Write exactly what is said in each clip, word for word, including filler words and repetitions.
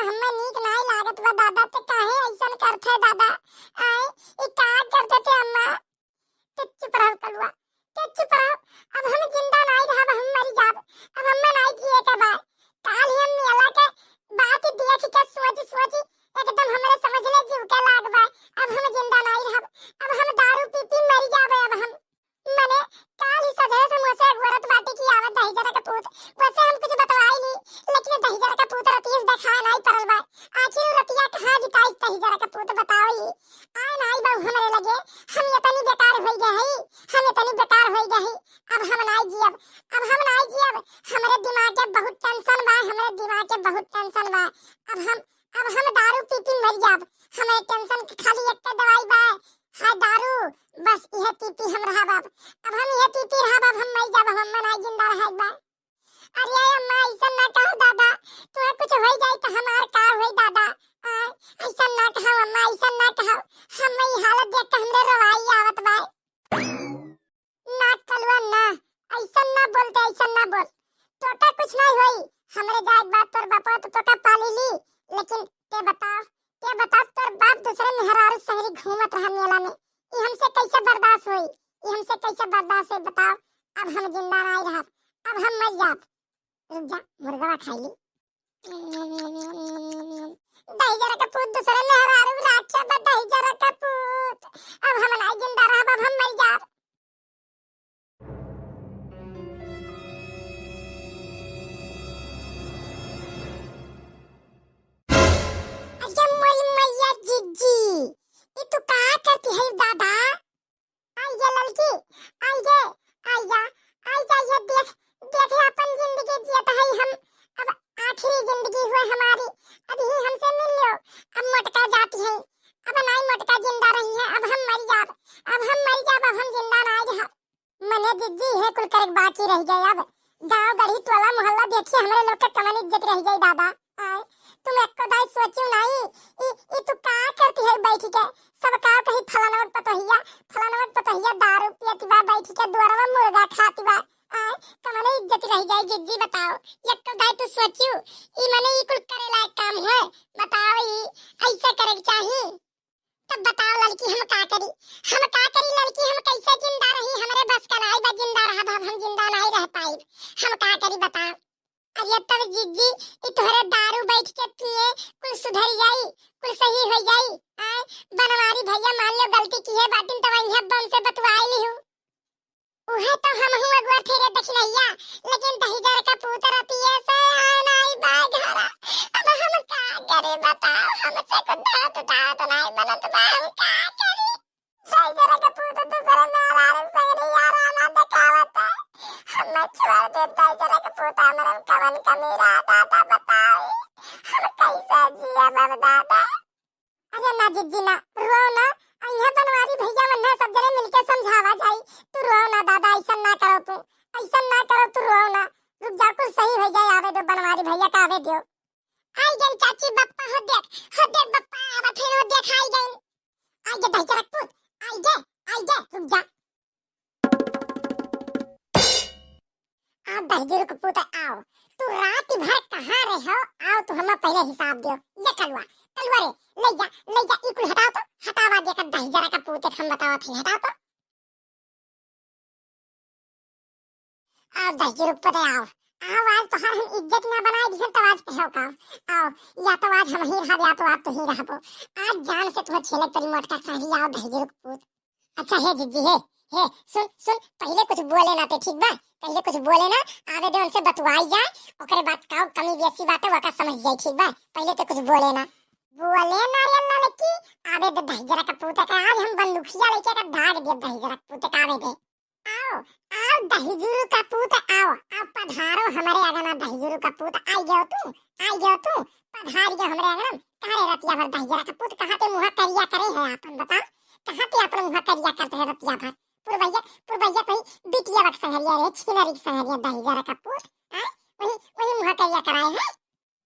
हमें नीक नाई लागत बा दादा, ते काहे ऐसन करत है दादा? आए, ई का करत है अम्मा? ते चुप रहो कलुआ, ते चुप रहो। अब हम जिंदा नाई रहब, हम मरी जाब। अब हमें नाई जिए के बा। काल ही हम मियाला के बात देख के सोच सोच एकदम हमरे समझ ले जीव के लाग बा। अब हम जिंदा नाई रहब, अब हम दारू पी पी मरी जाबे। अब हम मने काल ही सजहे से मुँह से अगोरत बाटी कि आवत दहिजरा के पूत। वैसे हम कुछ बतवाई नी, लेकिन दहिजरा के पूत रतीश देखाए नाई परल बा। आखिर उ रतिया कहाँ बिताई दहिजरा के पूत बताओ ई। आए नाई बा हमरे लगे, हम इतनी बेकार होई गए हई, हम इतनी बेकार होई गए हई। अब हम नाई जियब, अब हम नाई जियब। हमरे दिमाग के बहुत tension बा, हमरे दिमाग के बहुत tension बा। अब हम, अब हम दारू पी पी मर जाब। हमरे tension के खाली एक दवाई बा, है दारू। बस इहे पी पी हम रहब अब। अब हम इहे पी पी रहब, अब हम मर जाब, अब हम नाई जिंदा रहब बा। अरे अम्मा, ऐसन ना कहो दादा, तुहे कुछ होई जाई तो हमार का होई दादा? आ, ऐसन ना कहो अम्मा, ऐसन ना कहो। हम ई हालत देख के हमरे रोवाई आवत बा। ना कलुआ ना, ऐसन ना बोलते, ऐसन ना बोल। तोका कुछ नहीं होई, हमरे जाए के बाद तोर बापा तो तोका पाली ली, लेकिन ते बताओ, ते बताओ तोर बाप दूसरे मेहरारू संगरी घूमत रहा मेला में, ई हमसे कैसे बर्दाश्त होई, ई हमसे कैसे बर्दाश्त होई बताओ? अब हम जिंदा नहीं रहब, अब हम मर जाब। रुक जा, मुर्गवा खाई ली। दहिजरा के पूत दूसरे मेहरारू राखे बा, दहिजरा के पूत। अब हम नाई जिंदा रहब, अब हम मर जाब। अरे मोरी मैया जिज्जी, ई तू का करती है दादा? आई गे ललकी, आई गे, आई जा, आई जा, ये देख, देखे अपन जिंदगी जियत है हम। अब आखिरी जिंदगी हुए हमारी, अब ही हमसे मिल लो। अब मोटका जाती है, अब नाई मोटका जिंदा रही है, अब हम मर जाब, अब हम मर जाब, अब हम जिंदा नाई रहब। मने जिज्जी है कुल करे के बाकी रह गए। अब गाँव गढ़ी टोला मोहल्ला देखिए हमरे लोग के कमन इज्जत रह गई दादा। आय, तुम एको दाई सोचियो नाई, ई, ई तू का करती है बैठ के? सब का कही फलानवा के पतोहिया, फलानवा के पतोहिया दारू पियती बा, बैठ के दुआरवा मुर्गा खाती बा। आय, कमने इज्जत रह जाई जिज्जी बताओ? एको दाई तू सोचियो, ई मने ई कुल करे लायक काम है? बताओ ई ऐसे करे के चाही? तब बताओ लड़की हम का करी, हम का करी लड़की, हम कैसे जिंदा रही? हमरे बस का नाई बा जिंदा रहब, हम जिंदा नहीं रह पाइब, हम का करी बताओ? अरे तब जिज्जी, ई तोहरे दारू बैठ के पिए, कुल सुधर जाई, कुल सही हो जाई। आय, बनवारी भैया मान लो गलती किहे बाटिन, तब इहाँ बम से बतवाई लिहू। उहे तो हमहू अगुआ थे रे दखिनैया, लेकिन दहिजर का पूत रतिये से आन आई बा घरा। अब हम का करी बताओ, हमसे कुछ दात दात नहीं बनत बा, हम का करी? दहिजर का पूत दूसरे मेहरारू संगरी याराना देखावत है। हम छोड़ दे दहिजर का पूत, हमरा कवन कमी रहा दादा बताई? हम कैसे जियब अब दादा? अरे ना जिज्जी ना, रोओ ना। अइहे बनवारी भैया, वन्ने सब जने मिलके समझावा जाई। तू रोओ ना दादा, ऐसन ना करो तू, ऐसन ना करो तू, रोओ ना। रुक जाओ, कुल सही हो जाए, आवे दो बनवारी भैया का, आवे दो। आई गन चाची, बप्पा हो देख, हो देख बप्पा, आवत है, हो देख, आई गन। आई गे दहिजरा के पूत, आई गे, आई गे, रुक जा। आ दहिजरू के पूत आओ, तू रात भर कहाँ रहे हो? आओ तू हमें पहले हिसाब दियो। ये कलुआ, कलुआ रे, ले जा, ले जा, ई कुल हटाओ तो, हटावा दे कर दहिजरा का पूत, हम बताओ थे, हटाओ तो। आओ दहिजरू के पूत आओ, आओ आज तोहार हम इज्जत ना बनाए दिहन तब आज कहो का? आओ, या तो आज हम ही रहब या तो आज तू ही रहबो। आज जान से तुम्हें छेलक परी मोटका साही, आओ दहिजरू के पूत। अच्छा हे जिज्जी, हे, हे, सुन, सुन, पहिले कुछ बोले ना ते, ठीक बा? पहिले कुछ बोले ना, आवे दे उनसे बतुआई जाए, ओकरे बाद का कमी बेसी बाटे, वका समझ जाए, ठीक बा? पहिले ते कुछ बोले ना। बोले ना रे लड़की, आवे दे दहिजरा का पूत का, आज हम बंदूकिया लेके का दाग दे दहिजरा का पूत का, आवे दे। आओ, आओ दहिजरू का पूत, आओ, आओ पधारो हमरे अगना दहिजरू का पूत, आई गयो तू, आई गयो तू, पधार गयो हमरे अगना। कहाँ रे रतिया भर दहिजरा का पूत, कहाँ ते मुँह करिया करे है आपन, बता? कहाँ ते आपन मुँह करिया करते है रतिया भर? पुरबैया, पुरबैया कहीं बिटिया बक संगरिया रे, छिनरी के संगरिया दहिजरा का पूत, आय? वही, वही मुँह करिया कराए है।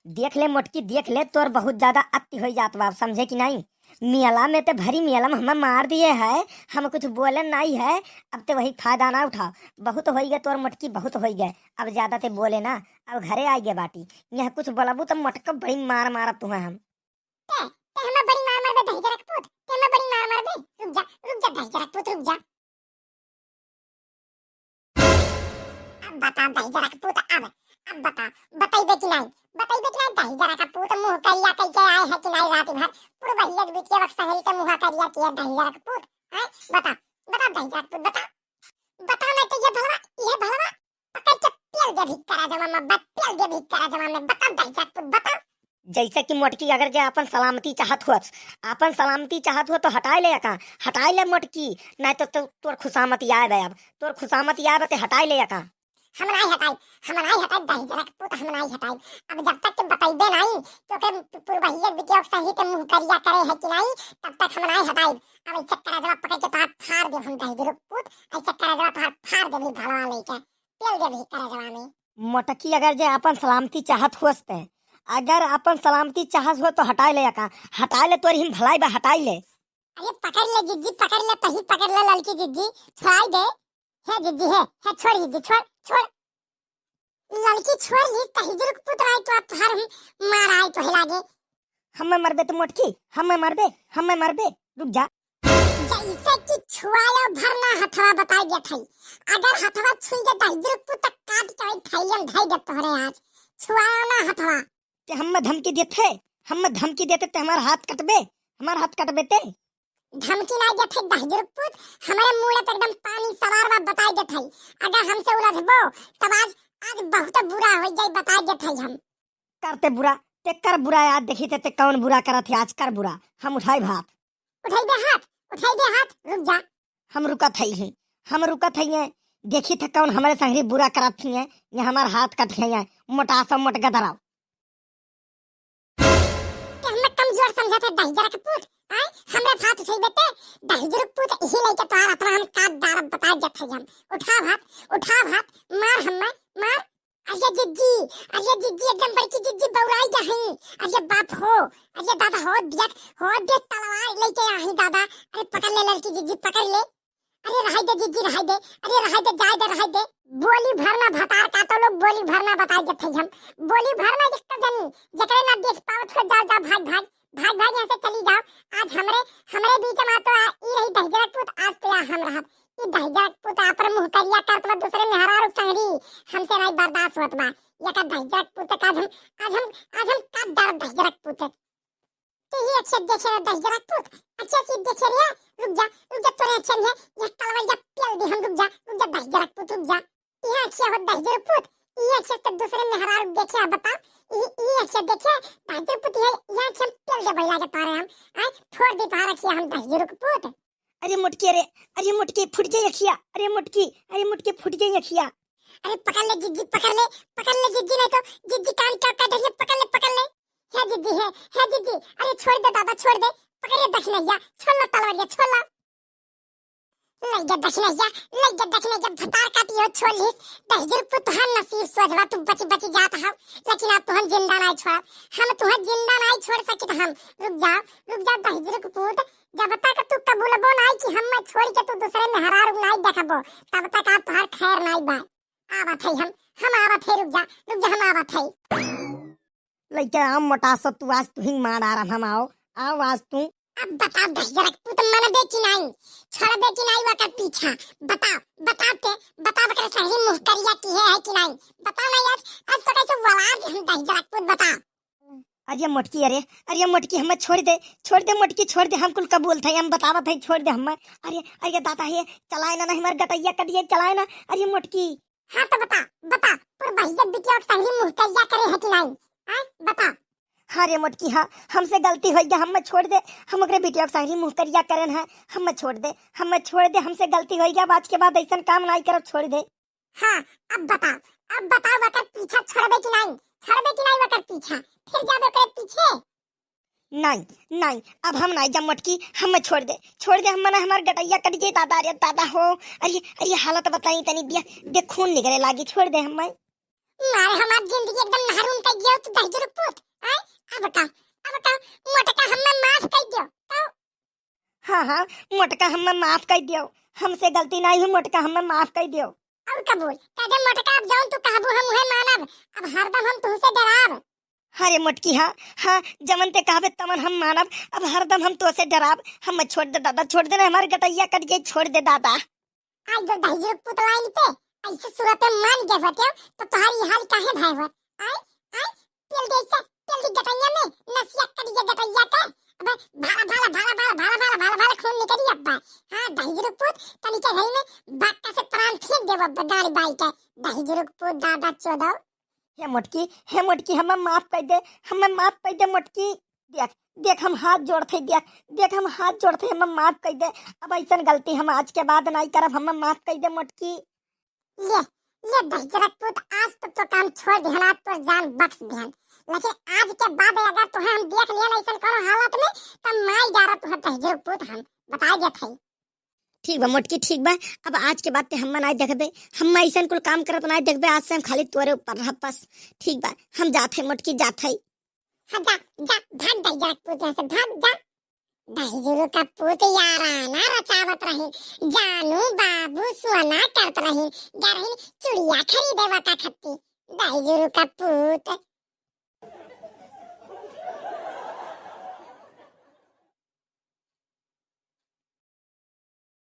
देख ले मोटकी, देख ले, तोर बहुत ज्यादा अति होई जात बा, समझे कि नहीं? मेला में ते भरी मेला में हमें मार दिए है, हम कुछ बोले नाई है। अब ते वही फायदा ना उठाओ, बहुत होई गए तोर मोटकी, बहुत होई गए, अब ज्यादा ते बोले ना। अब घरे आई गए बाटी, यह कुछ बोलबू तो मोटका बड़ी मार मारब तुहे हम। ते, ते हमें बड़ी मार मारबे दहिजरा के पूत, ते हमें बड़ी मार मारबे। रुक जा, रुक जा दहिजरा के पूत, रुक जा। अब बता दहिजरा के पूत, अब, अब बता, बतैबे कि नाई, बतैबे कि नाई दहिजरा के पूत, मुँह करिया कइके आए है कि नाई रात भर, पुरबहिया के बिटिया बक सहरी के मुँह करिया किए दहिजरा के पूत, हैं? बता, बता दहिजरा के पूत, बता, बता नाई तो ये भलवा, ये भलवा पकड़ के पेल दे भी करा जमा में, बत पेल दे भी करा जमा में, बता दहिजरा के पूत, बता। जैसे कि मोटकी अगर जे आपन सलामती चाहत हुअस, आपन सलामती चाहत हुआ तो हटाए ले का, हटाए ले मोटकी, नाई तो, तो तोर खुशामती आए बे, अब तोर खुशामती आए बे ते हटाए ले का। हम नाई हटाई, हम नाई हटाई दहिजरा के पूत, हम नाई हटाई। अब जब तक के बतैबे नाई तो के पुरबहिया बिटिया के सही के मुँह करिया करे है कि नाई, तब तक हम नाई हटाई। अब ऐसे करा जमा पकड़ के तोहार फाड़ दे हम दहिजरा के पूत, ऐसे करा जमा तोहार फाड़ दे भी भलवा लेके। पेल दे भी करा जमा में। मोटकी अगर जे आपन सलामती चाहत हुअस ते, अगर आपन सलामती चाहत हुअस तो हटाए ले का, हटाए ले तोरी हम भलाई बा, हटाए ले। अरे पकड़ ले जिज्जी, पकड़ ले, तही पकड़ ले ललकी जिज्जी, छोड़ाई दे। हे जिज्जी, हे, हे छोड़ जिज्जी, छोड़, छोड़। ललकी छोड़ ली, दहिजरा के पूत नाई तो आप तोहार हम मार आई तो लागे। हमें मरबे तो मोटकी, हमें मरबे, हमें मरबे, रुक जा। जैसे कि छुआयो भर ना हथवा बताई देत हई। अगर हथवा छुई दे दहिजरा के पूत त काट के वही थैलिया में धई दे तोहरे आज। छुआयो ना हथवा। ते हमें धमकी देत है, हमें धमकी देते ते हमार हाथ कटबे, हमार हाथ कटबे ते। धमकी ना देत है दहिजरा के पूत, हमारे मुड़े पे एकदम पानी सवार बा बताई देत हई। अगर हमसे उलझबो तब आज, आज बहुत बुरा हो जाई बताई देत हई हम। करते बुरा, ते कर बुरा, आज देखी ते, ते कौन बुरा करत है, आज कर बुरा, हम उठाई हाथ। उठाई दे हाथ, उठाई दे हाथ, रुक जा। हम रुकत हई हैं, हम रुकत हई हैं, देखी थे कौन हमरे संगरी बुरा करत ही हैं, ये हमार हाथ कट है, मोटासा मोट गदराव। ते हमें कमजोर समझत है दहिजरा के पूत, आय, हमरे हाथ उठाई देते, दहिजरा के पूत, यही लेके तोहार अपना हम काट डारब बताई देत हई हम। उठाव हाथ, उठाव हाथ, मार हमें, मार। अरे जिज्जी, अरे जिज्जी, एकदम बड़की जिज्जी बौराई जा हई। अरे बाप हो, अरे दादा हो, देख, हो देख, तलवार लेके आ हई दादा। अरे पकड़ ले ललकी जिज्जी, पकड़ ले। अरे रहाई दे जिज्जी, रहाई दे। अरे रहाई दे, जाए दे, रहाई दे। बोली भर ना भतार काटो लोग, बोली भर ना बताई देत हई हम। बोली भर ना देख तो जनी, जेकरे ना देख पावत हो, जाओ, जाओ, भाग, भाग। भाग, भाग यहाँ से चली जाओ। आज हमरे, हमरे बीच में तो आ, ई रही दहिजरा के पूत, आज तो या हम रहब। ई दहिजरा के पूत आपन मुँह करिया करत बा दूसरे मेहरारू संगरी, हमसे नाई बर्दाश्त होत बा। ये का दहिजरा के पूत का आज हम, आज हम, आज हम काट डारब दहिजरा के पूत। ते ही अच्छे देखे रहे दहिजरा के पूत, अच्छे चीज देखे रहे, रुक जा, रुक जा, तोरे अच्छे नहीं है, ये तलवारिया पेल दे हम, रुक जा, रुक जा दहिजरा के पूत, रुक जा। इहे अखिया हो दहिजरा के पूत, इहे अखिया तो दूसरे मेहरारू देखे है, बताओ। इहे, इहे अखिया देखे, दहिजरा के पूत, इहे, इहे अखिया पेल दे बैला के तारे हम। आय, फोड़ दे तोहार अखिया हम दहिजरा के पूत। अरे मोटकी, अरे, अरे मोटकी, फूट जाई अखिया, अरे मोटकी, अरे मोटकी, फूट जाई अखिया। अरे पकड़ ले जिज्जी, पकड़ ले, पकड़ ले जिज्जी, नहीं तो जिज्जी कान का काट ले, पकड़ ले, पकड़ ले। हे जिज्जी, हे, हे जिज्जी, अरे छोड़ दे दादा, छोड़ दे, पकड़ ले दखिनैया, छोड़ लो तलवारिया, छोड़ लो। लइगा दखिनैया, लइगा दखिनैया, भतार काटी हो छोड़ लीस। दहिजरा के पूत तोहार नसीब सोझवा, तू बची बची जात हव, लेकिन आज तुहन जिंदा नाई छोड़ब, हम तुहन जिंदा नाई छोड़ सकित हम। रुक जाओ, रुक जाओ दहिजरा के पूत, जब तक तू कबूलबो नाई कि हम मैं छोड़ के तू दूसरे मेहरारू नाई देखबो, तब तक आज तुहार खैर नाई बा। आवत है हम, हम आवत है, रुक जा, रुक जा, हम आवत है। लइका, आओ मोटासा, तू आज तू ही मार आ रहा हम, आओ, आओ आज तू। अब बता दहिजरा के पूत मनबे कि नाई, छोड़बे कि नाई वकर पीछा, बता, बता ते, बता वकर सही मुँह करिया किहे है कि नाई, बता नाई आज, आज तो कैसे वला के हम दहिजरा के पूत बता। अरे मोटकी, अरे, अरे मोटकी, हमें छोड़ दे, छोड़ दे मोटकी, छोड़ दे, हम कुल कबूल थे, हम बतावत है, छोड़ दे हमें। अरे, अरे दादा हे, चलाए ना, ना हमार गटैया कटिए, चलाए ना, अरे मोटकी। हाँ तो बता, बता, पुरबहिया बिटिया के संगरी मुँह करिया करे है कि नाई? हाँ, बता। हाँ रे मोटकी, हाँ, हमसे गलती होइ गया, हमें छोड़ दे, हम ओकरे बिटिया के संगरी मुँह करिया करेन है, हमें छोड़ दे, हमें छोड़ दे, हमसे गलती होइ गया, आज के बाद ऐसन काम नाई करब, छोड़ दे। हाँ, अब बता, अब बता, वकर पीछा छोड़बे कि नाई, छोड़बे कि नाई वकर पीछा, फिर जाबे ओकरे पीछे। नाई, नाई, अब हम नाई जा मोटकी, हमें छोड़ दे, छोड़ दे, हम ना, हमार गटैया कट जाई दादा, अरे दादा हो, अरे, अरे हालत बताई तनी दिया, देख खून निकले लागी, छोड़ दे हमें। मारे हमार जिंदगी एकदम नहरून कर दियो तू दहिजरा के पूत, आय? अब का, अब का, मोटका हमें माफ कर दियो, तो हाँ हाँ मोटका, हमें माफ कइ दियो, हमसे गलती नाहीं हुई मोटका, हमें माफ कइ दियो। और कबूल कइ दे मोटका, अब जौन तू कहबू हम उहे मानब, अब हरदम हम तुहसे डराब। अरे मोटकी, हाँ हाँ, जवन ते कहबे तवन हम मानब, अब हरदम हम तोसे डराब। हम छोड़ दे दादा, छोड़ दे ना, हमार गटइया कट जाई, छोड़ दे दादा। आई गो दहिजरू के पूत लाइन पे, ऐसे सूरत मान गए होते तो तोहार ई हाल काहे भाई होत? आई आई, पेल दे इसे, पेल दी गटइया में, नसिया कट जाई गटइया के। अबे भाला भाला भाला भाला भाला भाला भाला भाला खून निकली अब्बा। हाँ दहिजरू के पूत, तनिके घड़ी में बक्का से प्राण फेंक देब अब्बा गाड़ी बाई के। दहिजरू के पूत दादा चोदो। हे मोटकी, हे मोटकी, हमें माफ कइ दे, हमें माफ कइ दे मोटकी। देख देख, हम हाथ जोड़त हई, देख देख, हम हाथ जोड़त हई, हमें माफ कइ दे। अब ऐसन गलती हम आज के बाद नाहीं करब, हमें माफ कइ दे मोटकी। ले ले दहिजरू के पूत, आज तो तोका हम छोड़ दिहन, आज तोर जान बख्श दिहन, लेकिन आज के बाद अगर तोहे हम देख लिहन ऐसन कौनो हालत में, तब माई डारब तोहे दहिजरू के पूत, हम बताइ देत हई। ठीक बा मोटकी, ठीक बा, अब आज के बाद ते हम्मा नाहीं देखबे, हम्मा ऐसन कुल काम करत नाहीं देखबे, आज से हम खाली तोरे ऊपर रहब बस। ठीक बा, हम जात हई मोटकी, जात हई। हाँ जा जा, भाग दहिजरू के पूत यहाँ से, भाग जा। दहिजरू का पूत याराना रचावत रही, जानू बाबू सोना करत रही, जा रही चुड़िया खरीदे वका खत्ती। दहिजरू का पूत।